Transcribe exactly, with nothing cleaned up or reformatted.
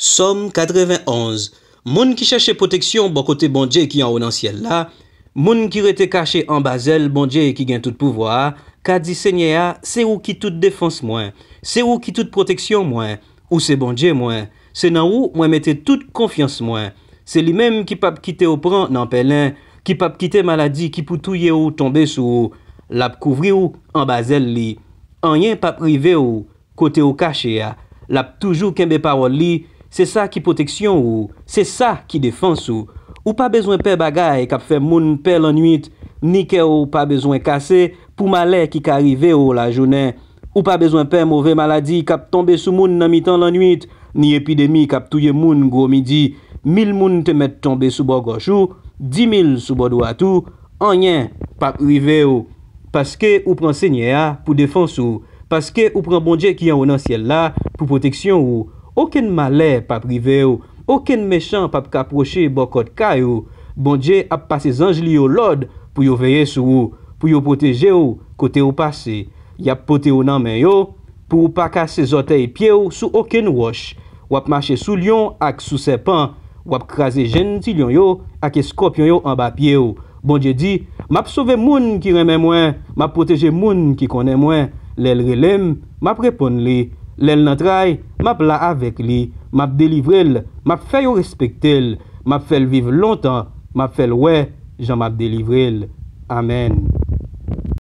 Sòm katrevenn-onz. Moun ki chèche pwoteksyon bò kote Bondye ki anwo nan syèl la, moun ki rete kache anba zèl Bondye ki gen tout pouvwa a, ka di Senyè a, se ou ki tout defans mwen, se ou ki tout pwoteksyon mwen, ou se Bondye mwen, se nan ou mwen mete tout konfyans mwen. Se li menm ki p ap kite w pran nan pèlen, ki p ap kite maladi ki pou touye w tonbe sou ou. L ap kouvri w anba zèl li. Anyen p ap rive w kote w kache a. L ap toujou kenbe pawòl li, se sa ki pwoteksyon ou, se sa ki defans ou. Ou pa bezwen pè bagay k ap fè moun pè lannwit, ni kè w pa bezwen kase pou malè ki ka rive w lajounen. Ou pa bezwen pè move maladi k ap tonbe sou moun nan mitan lannwit, ni epidemi k ap touye moun gwo midi. Mil moun te mèt tonbe sou bò gòch ou, dimil sou bò dwat ou, anyen p ap rive w. Paske ou pran Senyè a pou defans ou, paske ou pran Bondye ki anwo nan syèl la pou pwoteksyon ou, okenn malè p ap rive w, okenn mechan p ap ka pwoche bò kòt kay ou. Bondye ap pase zanj li yo lòd pou yo veye sou ou, pou yo pwoteje w kote w pase. Y ap pote w nan men yo, pou w pa kase zòtèy pye w sou okenn wòch. W ap mache sou lyon ak sou sèpan. W ap kraze jenn ti lyon yo ak eskòpyon yo anba pye w. Bondye di, m ap sove moun ki renmen mwen, m ap pwoteje moun ki konnen mwen. Lè l rele m, m ap reponn li. Lè l nan tray, m ap la avèk li. M ap delivre l, m ap fè yo respekte l. M ap fè l viv lontan, m ap fè l wè jan m ap delivre l. Amèn.